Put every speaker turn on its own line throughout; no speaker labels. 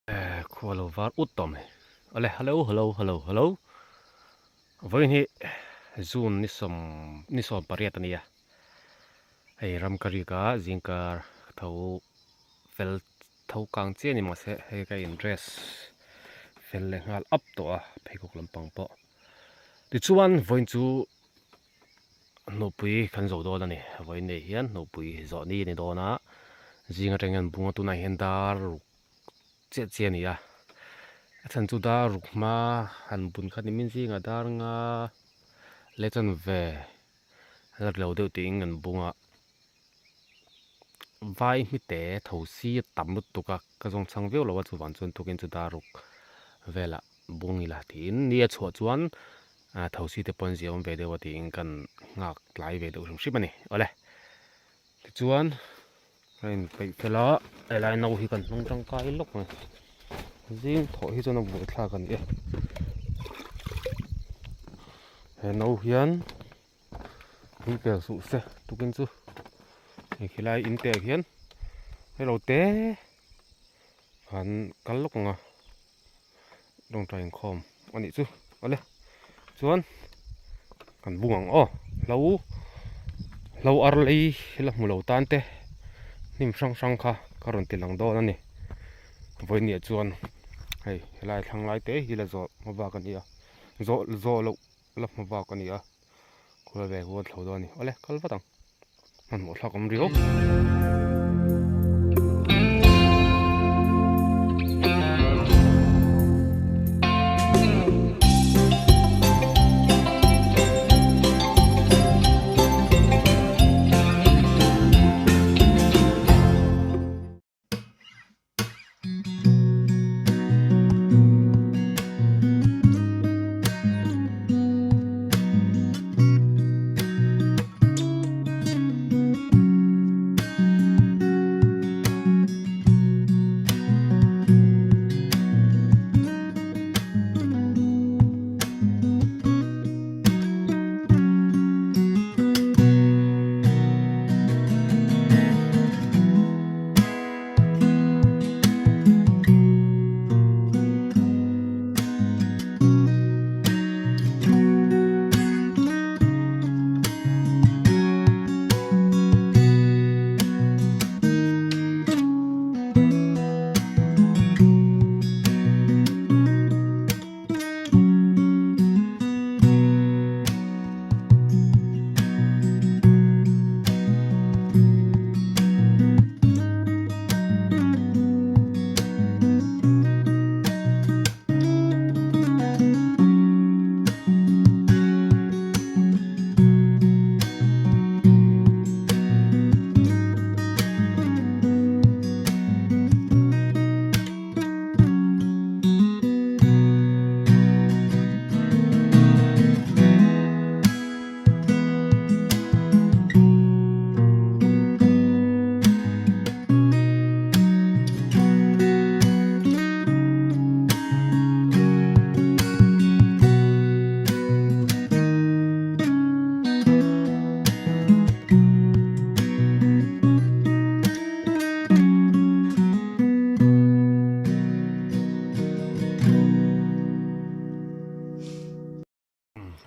Khua lo var ut tawh mai. Awle hello hello hello hello vawiin hi June ni sawm ni sawm pariat a nia hei ram ka rik a zingkar ka tho fel tho kang chiah a ni mahse hei ka in dress fel leh nghal up tawh a pheikhawk lampang pawh tichuan vawiin chu hnupui kan zo dawn a ni vawiin nei hian hnupui zawh ni a ni dawn a zing atang hian bunga tunah hian dar ruk chiah chiah a ni a a chhan chu dar ruk hma han bun kha ni min zingah dar nga leh chuan ve la ri lo deuh tiin kan bung a vai hmite tho si a tam lutuk a ka zawng chhang viau lo a chuvang chuan tukin chu dar ruk velah bung ila tiin ni a chhuah chuan tho si te pawh an ziah awm ve deuh a tiin kan nghak tlai ve deuh hrim hrim a ni awle tichuan. A inpeih fel a helai no hi kan hmang tangkai lawk mai zing thawh hi chuan a buaithlak a ni e he no hian in pel suh se tukin chu hei khilai in teh hian hei lo te an kal lawk ang a tawngtai inkhawm a nih chu awle chuan kan bung ang aw hlo hlo ar lei la hmu lo tan te hnim hrang hrang kha ka rawn ti lang dawn a ni vawinia chuan hei helai thlang lai te hi la zawh hma bak a ni a zawh zawh loh la hma bak a ni a khawi ve huan thlo dawn a ni awle kal vat ang. Hmanhmawh thlak awm riau.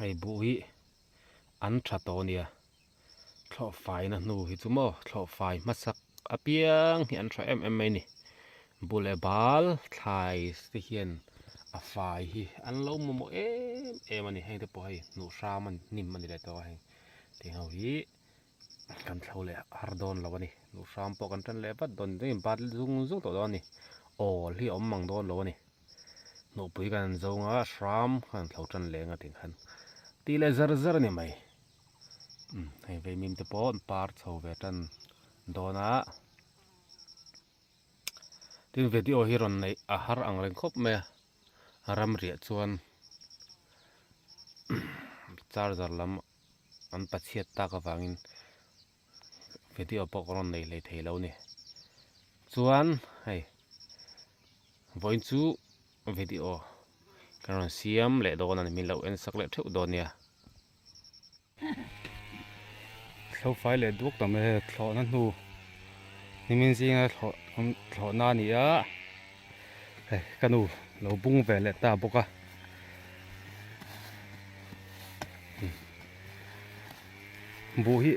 Hei buh hi an tha tawh a nia thlawh faina hnu hi chu maw thlawh fai hmasak apiang hi an tha em em mai a ni buh leh bal thlai te hian a fai hi an lo mamawh em em a ni heng te pawh hei hnuh hram a hnim a ni leh tawh a heng tih ho hi. Kan thlo leh har dawn lo a ni. Nuh hram pawh kan tan leh vat dawn ni. Bat zung zung tawh dawn a ni. Awl hi a awm mang dawn lo a ni. Hnawhpui kan han zawng a, hram kan han thlo tan leh ang a tih khan tih leh zar zar a ni mai. Umm hei veimim te pawh an par chho ve tan dawn a. Tin video hi rawn neih a har ang reng khawp mai a. Ram riah chuan charger lam. an pachhiat tak avangin video pawh ka rawn nei hlei thei lo ni chuan hei vawiin chu video ka rawn siam leh dawn a ni min lo en sak leh theuh dawn nia.
Thlo fai leh duak ta mai hei thlawhna hnu nimin zinga thlawh thlawhna a ni a. Hei ka nu lo bung ve leh ta bawk a. Buh hi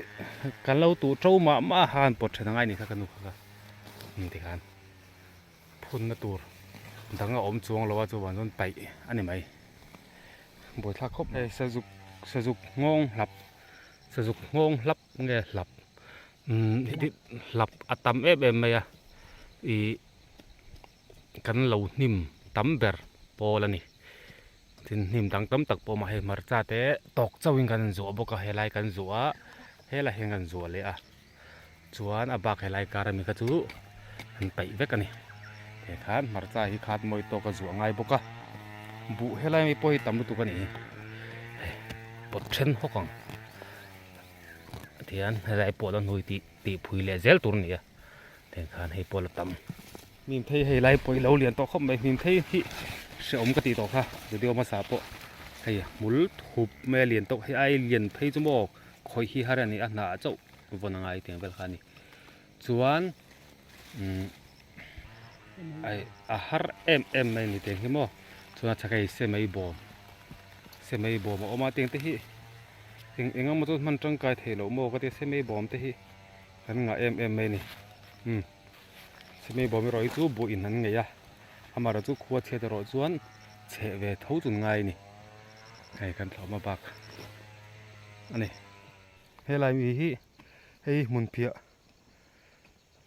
kan lo tuh to mah mah a khan pawt then angai ni kha ka nu kha kha tikhan phunna tur dang a awm chuang lo a chuvang chuan paih a ni mai buaithlak khawp mai. Hei sazuk sazuk nghawng hlap sazuk nghawng hlap nge hlap umm hlap a tam em em mai a ih kan lo hnim tam ber pawl a ni. Tin hnim dang tam tak pawh mah hei hmarcha te tawk chauhin kan inzuah bawk a helai kan zuah a helai hian kan zuah leh a chuan a bak helai kar ami kha chu an paih vek a ni he khan hmarcha hi khat mawi tawk a zuah ngai bawk a buh helai ami pawh hi tam lutuk a ni hi hei pawt then hawk ang tihian helai pawh la hnui tih tih phui leh zel tur a ni a tiang khan hei pawh la tam. Hnim thei hei lai pawh i lo lian tawh khawp mai hnim thei hi hrehawm ka tih tawh kha video hmasa pawh hei hmul thup mai a lian tawh hei ai lian phei chu maw khawih hi har a ni a hnah chauh vawn a ngai tiang vel kha a ni chuan umm ai a har em em mai a ni tiang hi maw chuan a chhak hei semei bawm semei bawm a awm a tiang te hi eng eng emaw chu hman tangkai theih loh maw ka tia semei bawm te hi kan ngah em em mai a ni umm. Chumi bawm erawh hi chu buh in an ngei a, amaherawh chu khua chhiat erawh chuan chheh ve tho chun ngai a ni. Hei kan thlawhma bak a ni. Helai mi hi hei hmunphiah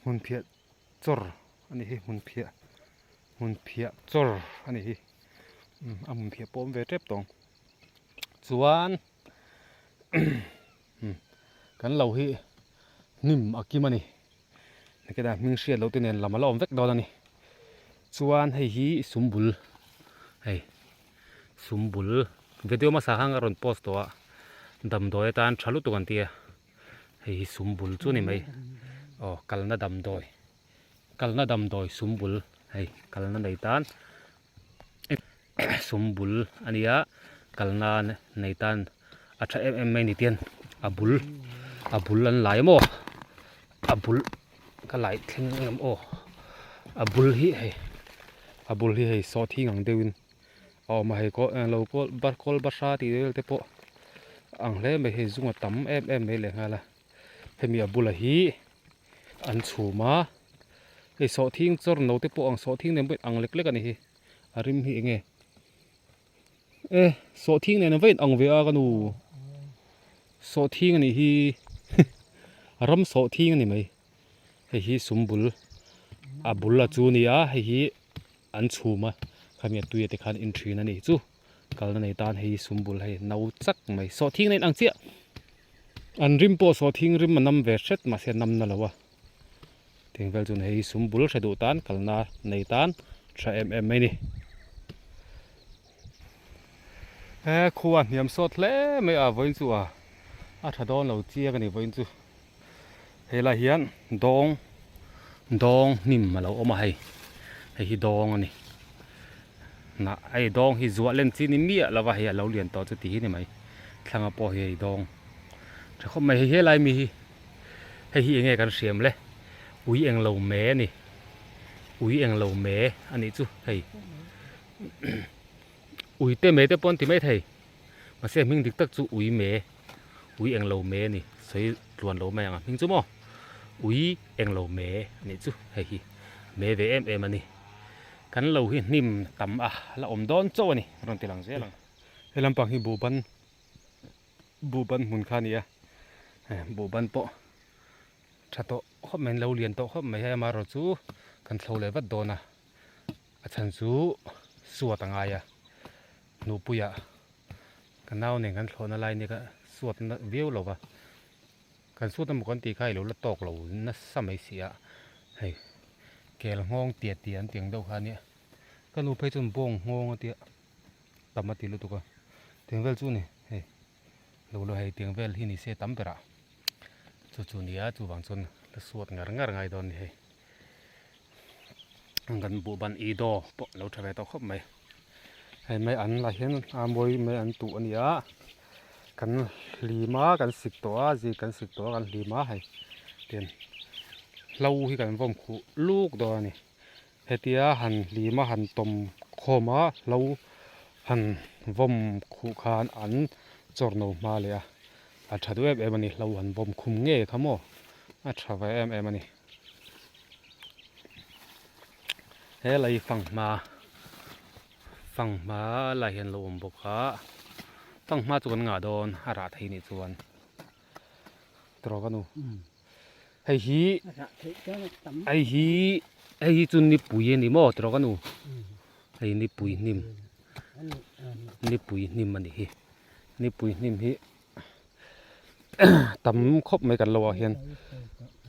hmunphiah chawr a ni hi hmunphiah hmunphiah chawr a ni hi a hmunphiah pawh a awm ve tep tawh ang chuan kan lo hi hnim a kim a ni. Heketa hming hriat loh te nen lam a la awm vek dawn a ni. Chuan hei hi sumbul hei sumbul video hmasa khan ka rawn post tawh a damdawi atan tha lutuk an tia hei hi sumbul chu a ni mai aw kalna damdawi kalna damdawi sumbul hei kalna nei tan sumbul a nia kalna nei tan a tha em em mai ni tian a bul a bul an lai maw a bul ka lai thleng em aw a bul hi hei a bul hi hei sawhthing ang deuhin a awm a hei kaw lo kawl bar kawl bahra tih vel te pawh a ang hle mai hei zung a tam em em mai lehnghal a hemi a bulah hi an chhum a hei sawhthing chawr no te pawh ang sawhthing nen pawh in ang lek lek a ni hi a rim hi eng nge e sawhthing nen va in ang ve a ka nu sawhthing a nih hi a ram sawhthing a ni mai hei hi sum bul a bul a chu a ni a hei hi an chhum a khami a tui te khan in thin a nih chu kalna nei tan hei sum bul hei no chak mai sawhthing nen ang chiah. An rim pawh sawhthing rim a nam ve hret mahse a nam na lo a, tiang vel chuan hei sum bul hre duh tan kalna nei tan tha em em mai a ni. He khua hniam sawt hle mai a vawiin chu a a tha dawn lo chiang a ni vawiin chu helai hian dawng dawng hnim a lo awm a hei hei hi dawng a ni Hnah hei dawng hi zuah len chi ni miah lova hei a lo lian tawh chu ti hi ni mai thlanga pawh hi hei dawng tha khawp mai hei helai mi hi hei hi enge kan hriam le ui eng lo me a ni ui eng lo me a nih chu hei ui te me te pawh an ti mai thei mahse hming dik tak chu ui me ui eng lo me a ni sawi tluan lo mai ang a hming chu maw ui eng lo me a nih chu hei hi me ve em em a ni. Kan lo hi hnim tam a la awm dawn chauh a ni rawn ti lang zel ang. He lampang hi buhban buhban hmun kha a ni a, buhban pawh tha tawh khawp mai an lo lian tawh khawp mai hei amaherawh chu kan thlo leh vat dawn a, a chhan chu suat a ngai a, hnuhpuiah ka nau nen kan thlawhna lai nia ka suat na viau lo va, Kan suat emaw kan tih kha ilo la tawk lo nasa mai si a, hei kel nghawng tiat tih an ti ang deuh kha ania, ka nu phei chuan bawng nghawng a tia tam a ti lutuk a, tiang vel chu a ni hei lo la hei tiang vel hi ni se tam berah chu chu nia chuvang chuan la suat ngar ngar ngai dawn a ni hei kan buhban i daw pawh a lo tha ve tawh khawp mai hei mai an lah hian a mawi mai an tuh a ni a. Kan hlim a kan sik tawh a zik kan sik tawh a kan hlim a hei tian hlo hi kan vawm khuh luk dawn a ni. Hetia han hlima han tawm khawm a hlo han vawm khuh khan an chawr no hma leh a, a tha duh em em a ni hlo han vawm khum ngei kha maw a tha ve em em a ni. He lei fanghma fanghma lai hian lo awm bawk a fanghma chu kan ngah dawn a rah thei nih chuan tawrh ka nu hei hi hei hi hei hi chu nipui a ni maw tawrh ka nu hei nipui hnim nipui hnim a nih hi nipui hnim hi tam khawp mai kan lo ah hian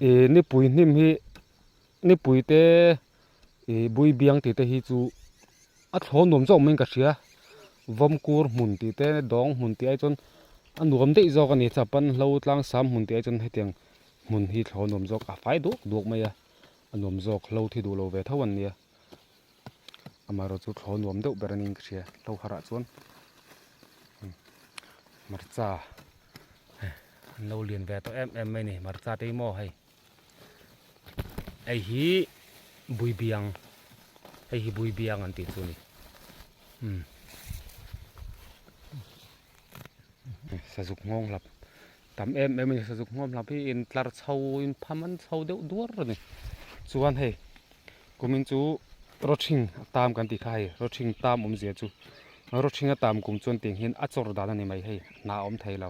ih nipui hnim hi nipui te ih bui biang tih te hi chu a thlawn nuam zawk maiin ka hria vawmkur hmun tih te dawng hmun tih ai chuan a nuam daih zawk a ni chapan hlo tlang sam hmun tih ai chuan hetiang hmun hi thlawn nuam zawk a fai duak duak mai a a nuam zawk hlo thi duh lo ve tho an nia amaherawh chu thlawn nuam deuh ber a niin ka hria hlo harah chuan hmarcha an lo lian ve tawh em em mai a ni hmarcha te hi maw hei. Hei hi buibiang hei hi buibiang an tih chu a ni umm sazuk nghawng hlap tam em em a ni sazuk nghawng hlap hi intlar chho in pham an chho deuh duar a ni chuan hei kumin chu rawthing a tam kan tih kha hei rawthing tam awmzia chu rawthing a tam kum chuan tiang hian a chawr dan a ni mai hei hna a awm thei lo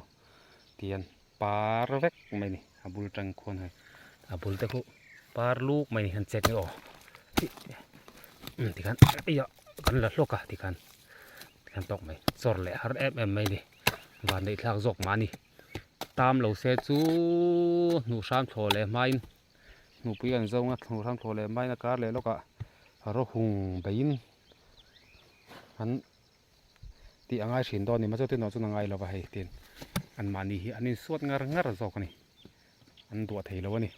tian. Par vek mai ni a bul tang khuan hei a bul te khu par luk mai ni han chet ni aw tikhan eia kan la hlawk a tikhan tikhan tawk mai chawr leh har em em mai ni van neih thlak zawk mah a ni tam lo se chu hnuh hram thlawh leh hmain hnuhpui an zo a hnuh hram thlawh leh hmain a kar leh lawk ah rawhung beiin an. Tih a ngai thin dawn a ni maw chutin erawh chuan a ngai lo va hei tin anmahni hi an insuat ngar ngar zawk a ni an duah thei lo a ni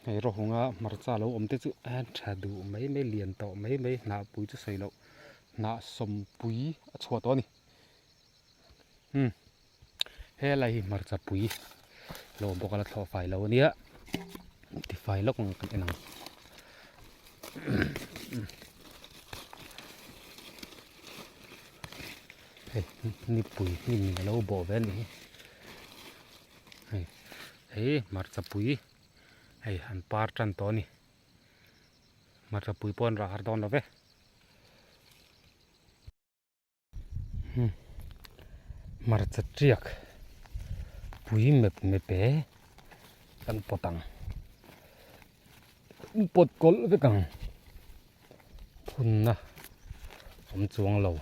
hei rawhunga hmarcha lo awm te chu a tha duh mai mai lian tawh mai mai hnah pui chu sawi loh hnah sawmpui a chhuah tawh a ni umm helai hi hmarcha pui lo awm bawk a la thlawh fai lo a nia tifai lawk ang kan en ang. Hei nipui hnim a lo bawh ve a nih hi hei hei hmarcha pui hei an par tan tawh a ni hmarcha pui pawh an rah har dawn lo ve. Hmarcha tiak pui mep mep e kan pawt ang kan pawt kawlh vek ang phunna awm chuang lo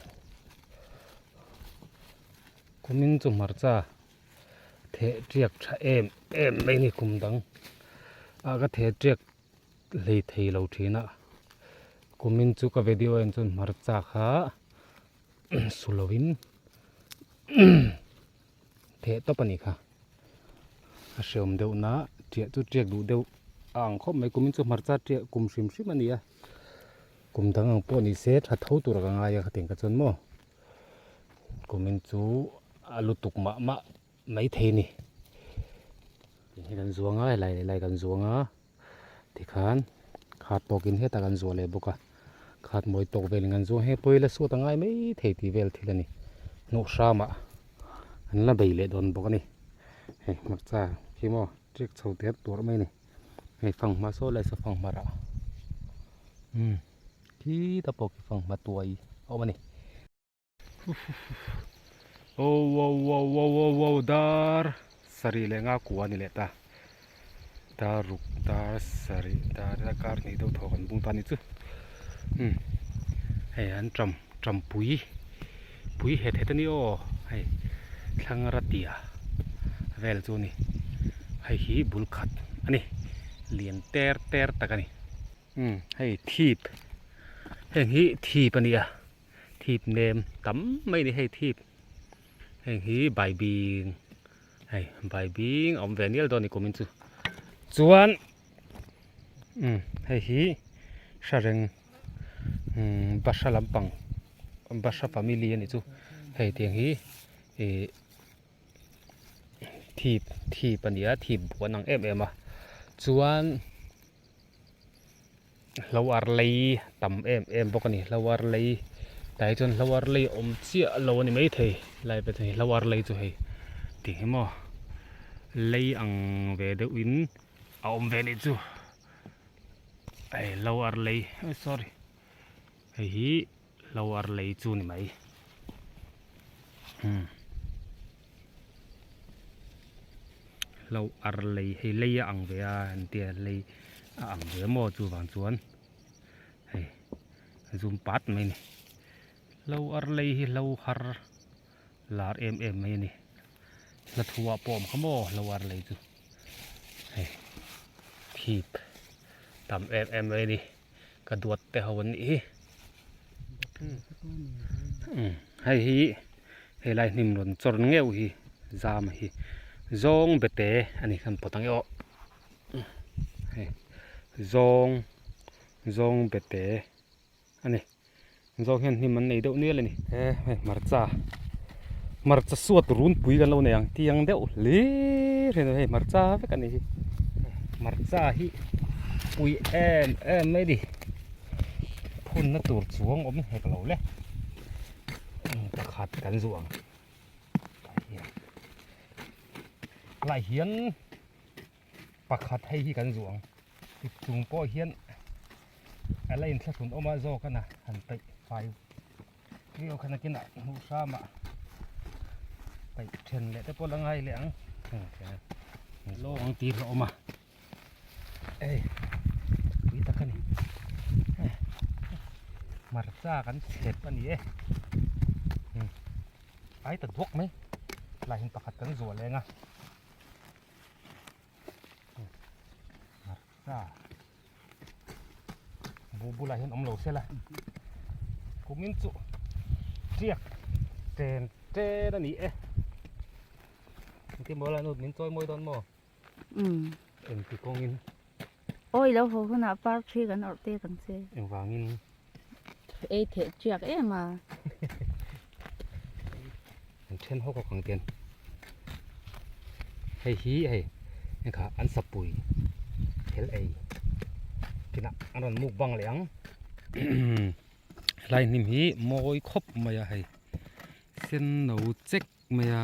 kumin chu hmarcha theh tiak tha em em mai a ni kum dang ah ka theh tiak hlei thei lo thin a kumin chu ka video en chuan hmarcha kha su lovin theh tawp a nih kha a hreawm deuh na tiah chu tiak duh deuh a ang khawp mai kumin chu hmarcha tiah kum hrim hrim a ni a kum dang ang pawh ni se tha tho tur ka ngai a khatiang ka chuan maw kumin chu a lutuk mah mah mai thei a ni hei kan zuang a helai leh helai kan zuang a. Tikhan khat tawkin hetah kan zuah leh bawk a, khat mawi tawk velin kan zuah hei pawh ila suat a ngai mai thei tih vel thil a ni. Hnawh hramah an la bei leh dawn bawk a ni. Hei hmarcha khi maw ṭek chho ter tuarh mai a ni. Hei fanghma saw lai saw fanghma rah umm khita pawh khi fanghma tuai a awm a ni. Owowowowowow dar sarih leh nga kua a ni leh ta dar ruk dar sarih dar a kar hnih deuh thaw kan bung ta a ni chu umm hei an ṭam ṭampui pui het het a ni aw hei thlangra tia vel chu a ni hei hi bul khat a ni lian ter ter tak a ni umm hei thip heng hi thip a ni a. Thip nem tam mai a ni hei thip heng hi baibing hei baibing a awm ve nial dawn a ni kumin chu chuan umm hei hi hra reng umm bahra lampang bahra family a nih chu hei tiang hi ih thip thip a ni a thip buan ang em em a chuan. Hlo ar lei tam em em bawk a ni hlo ar lei tah hi chuan hlo ar lei awm chiah lo a ni maithei lai pawh chuan hlo ar lei chu hei tih hi maw lei ang ve deuh in a awm ve anih chu hei hlo ar lei sorry hei hi hlo ar lei chu a ni mai umm hlo ar lei hei lei a ang ve a an tia lei a ang ve maw chuvang chuan hei zum pat mai a ni hlo ar lei hi hlo har lar em em mai a ni hla thu ah pawh a awm kha maw hlo ar lei chu hei thip tam em em mai a ni. Ka duat te ho an nih hi hei hi helai hnim rawn chawr ngeuh hi zam hi zawng bete a ni kan pawt ang e aw hei zawng zawng bete a ni zawng hian hnim an nei deuh nial a ni he hei hmarcha hmarcha suat runpui kan lo nei ang tiang deuh hlir hi hei hmarcha vek a ni hi hmarcha hi pui em em mai a ni phunna tur chuang awm hek lo le pakhat kan zuah ang lai hian pakhat hei hi kan zuah ang chung pawh hian a la inthlahrun awm a zawk a na han peih fai viau kha nakinah hmuh hramah peih then leh te pawh la ngai leh ang lawng ang tir a awm a ei pui tak a ni hmarcha kan chhep a ni e ai ta duak mai lai hian pakhat kan zuah leng a. Hmarcha buh bulah hian awm lo sela kumin chu tiak chen chen a ni e engtin maw la nu min chawi mawi dawn maw engti kawngin
awi lo haw hunah par thi kan awrh tir ang che
engvangin
ei theh tiak em a
an then hawk hawk ang ten hei hi hei engkha an sapui thel ei kinah an rawn muk bang leh ang helai hnim hi mawi khawp mai a hei sen no chek mai a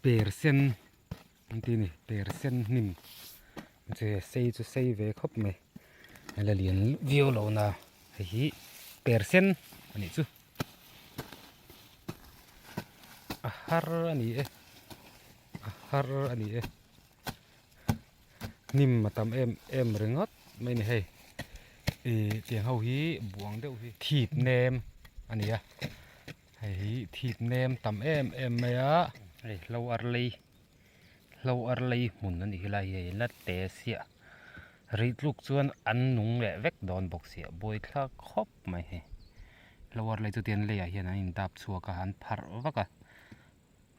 per sen An ti ni per sen hnim che sei chu sei ve khawp mai a la lian viau lo na hei hi per sen a nih chu a har a ni e a har a ni e hnim a tam em em ringawt mai a ni hei ih tiang ho hi buang deuh hi thip nem a ni a. Hei hi thip nem tam em em mai a hei hlo ar lei hlo ar lei hmun a nih hi lai hi hei la te siah rih tluk chuan an nung leh vek dawn bawk sia buaithlak khawp mai hei hlo ar lei chu tian leiah hian an in dap chhuak a an pharh vak a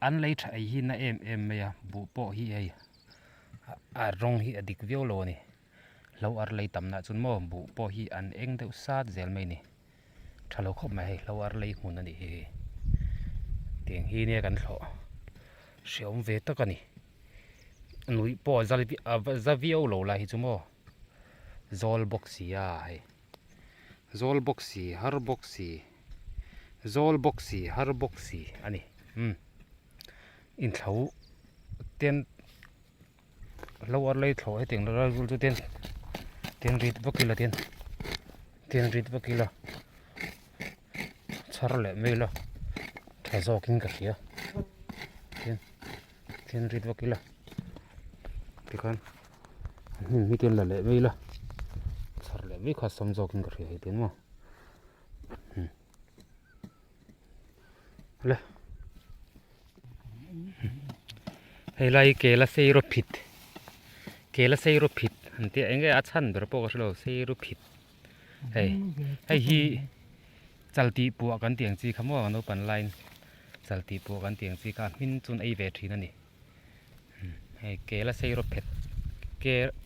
an lei tha ei hi na em em mai a buh pawh hi hei a rawng hi a dik viau lo a ni hlo ar lei tam nah chuan maw buh pawh hi an eng deuh sat zel mai a ni. Tha lo khawp mai hei hlo ar lei hmun a nih hi tiang hi nia kan thlawh hreawm ve tak a ni nuih pawh a zal a za viau lo lai hi chu maw zawl bawk si a hei zawl bawk si har bawk si zawl bawk si har bawk si a ni umm inthlo ten Lo ar lei thlawh hetiang la ral chu ten ten rit vak ila ten ten rit vak ila chhar leh mai ila tha zawkin ka hria ten ten rit vak ila tikhan hnim hi ten la leh mai ila chhar leh mai kha sam zawkin ka hria hei ten maw le Hei lai hi kela sei rawt phit kela sei rawt phit an tih a eng nge a chhan ber pawh ka hre lo sei rawt phit hei hei hi chal tih puah kan tih ang chi kha maw naupang laiin chal tih puah kan tih ang chi kha a hmin chuan ei ve thin a ni hei kela sei rawt phet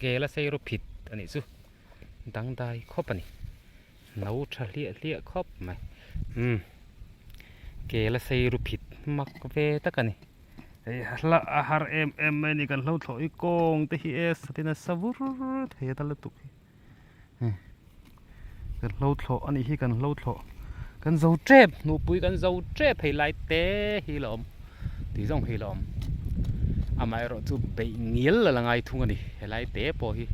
kela sei rawt phit a nih chu dangdai khawp a ni. No tha hliah hliah khawp mai umm kel a sei ru phit mak ve tak a ni hei hla a har em em mai a ni kan hlo thlawh hi kawng te hi e satin a sa vur thei a ta lutuk hi. Kan hlo thlawh a nih hi kan hlo thlawh kan zo tep hnuhpui kan zo tep hei lai te hi la awm tih zawng hi la awm amaherawh chu beih ngial la la ngai thung a ni helai te pawh hi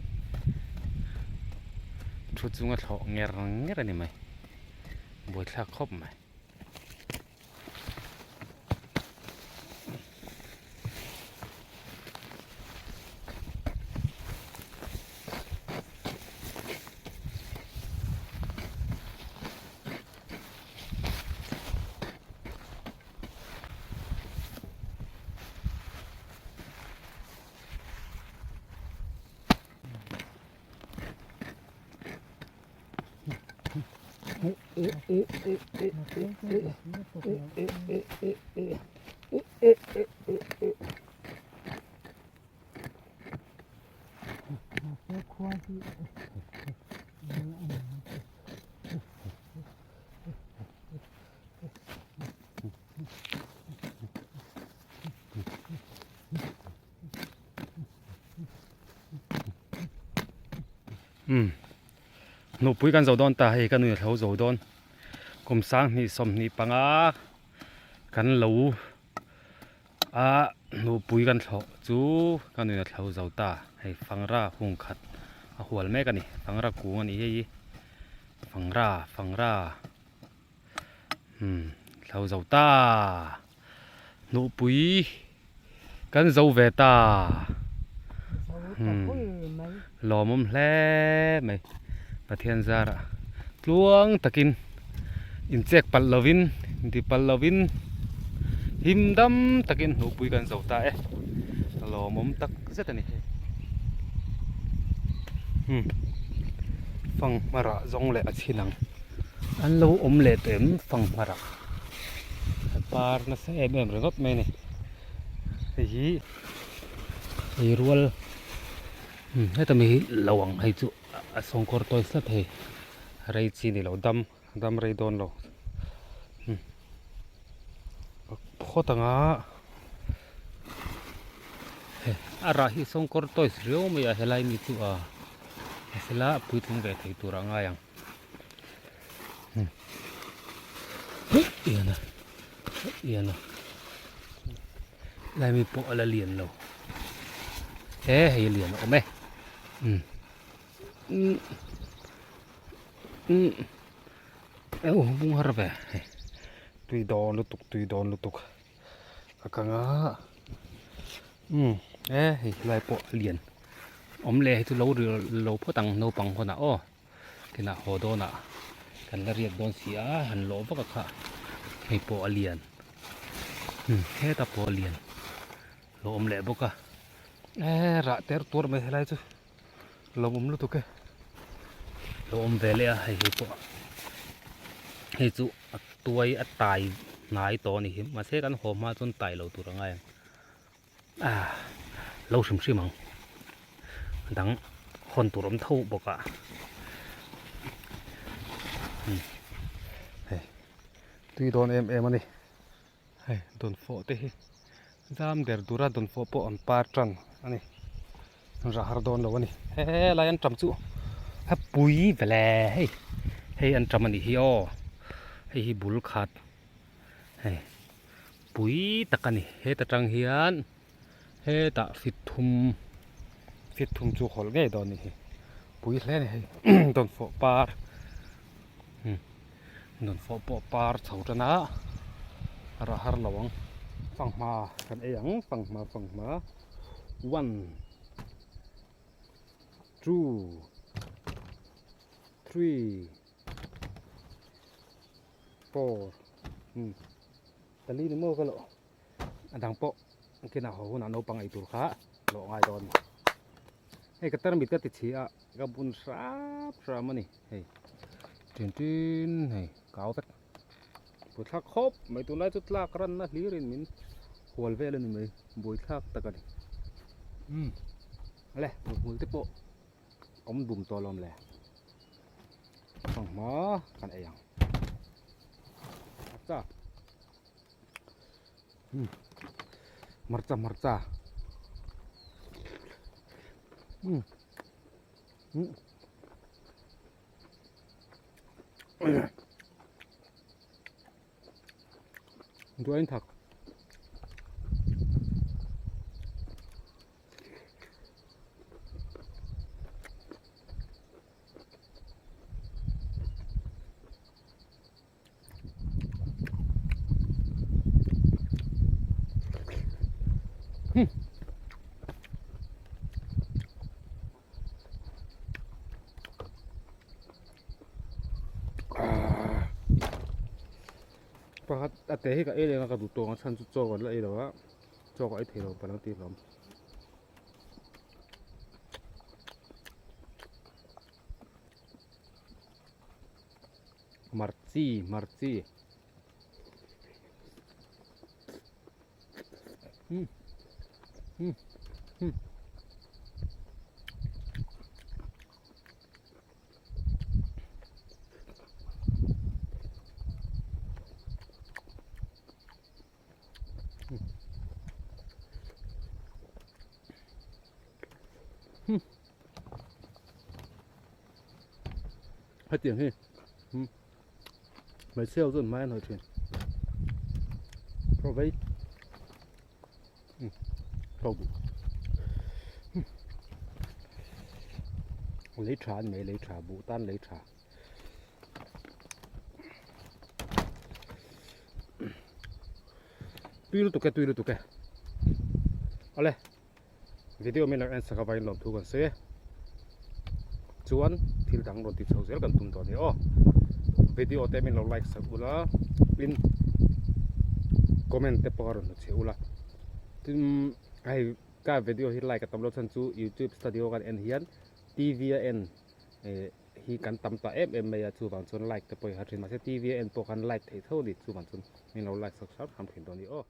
thu chunga thlawh nger nger a ni mai buaithlak khawp mai. Umm nupui kan zo dawn ta hei ka nui a thlo zo dawn kum sanghnih sawmhnih panga kan lo a nupui kan thlawh chu ka nui a thlo zo ta hei fangra hung khat a hual mek a ni fangra kung a ni hei hi fangra fangra umm thlo zo ta nupui kan zo ve ta umm lawmawm hle mai Pathian zarah tluang takin inchek palh lovin inti palh lovin him dam takin hnupui kan zo ta e lawmawm tak zet a ni hei umm fanghma rah zawng leh a chhin ang an lo awm leh tawh em fanghma rah. A par nasa em em ringawt mai a ni hei hi ei rual heta mi hi lo ang hei chu a sawngkawr tawi slat hei rei chi ni lo dam dam rei dawn lo phawt anga hei a rah hi sawngkawr tawi riau mai a helai mi chu a hela puitling ve thei tur a ngai ang. Iana iana lai mi pawh a la lian lo he hei a lian a awm e umm umm umm eh bung har ve hei
tui dawn lutuk tui dawn lutuk a kang a
umm he hei lai pawh a lian awm leh hei chu lo ri lo phawt ang naupang hunah aw. Kinah haw dawnah kan la riak dawn si a han lawh vak a kha hei pawh a lian umm heta pawh a lian lo awm leh bawk a
eh rah ter tuar mai helai chu lo awm lutuk e
lo awm ve leh a hei hei pawh hei chu a tuai a tai hnai tawh a ni hi mahse kan haw hma chuan tai lo tur a ngai ang. Ah lo hrim hrim ang dang hawn tur awm tho bawk a
umm hei tui dawn em em a ni hei dawnfawh te hi zam der dur a dawnfawh pawh an par tan a ni an rah har dawn lo a ni helai an tam chu
a pui vele hei hei an tam a nih hi aw hei hi bul khat hei. Pui tak a ni heta tang hian hetah fit thum
fit thum chu hawlh ngei dawn a ni hi pui hle a ni hei dawnfawh par
umm dawnfawh pawh par chho tan a
a rah har lo ang fanghma kan ei ang fanghma fanghma one two three four umm
pali ni maw ka loh a dang pawh kinah haw hunah naupang ei tur kha lawh ngai dawn hei ka tarmit ka ti chhi a ka bun hrap hram a ni hei tin tin hei kau vek
buaithlak khawp mai tunlai chu tlak ranna hlirin min hual vel a ni mai buaithlak tak a ni
umm le hmul te pawh awm dum tawh alawm le.
Fanghma kan ei ang hmarcha umm hmarcha hmarcha umm umm.
Duain thak. Pakhat a te hi ka ei leh a ka duh tawng a chhan chu chaw kan la ei lo a chaw ka ei thei lo palang tih hlawm. Marchi marchi um um um Hetiang hi hmeichhia ho chuan hmai an hawi thin chaw vei chaw duh lei tha an nei lei tha buh tan lei tha. Tui lutuk e tui lutuk e awle video min lo en sak avangin lawmthu kan sawi e chuan thil dang rawn ti chho zel kan tum tawh a ni aw video te min lo like sak ula tin comment te pawh a rawn hmu chhe ula tin hei ka video hi like a tam lo chhan chu youtube studio kan en hian T_V a en eh hi kan tam ta em em mai a chuvang chuan like te pawh hi har thin mahse T_V a en pawh khan like theih tho a ni chuvang chuan min lo like sak hram hram thin dawn a ni aw.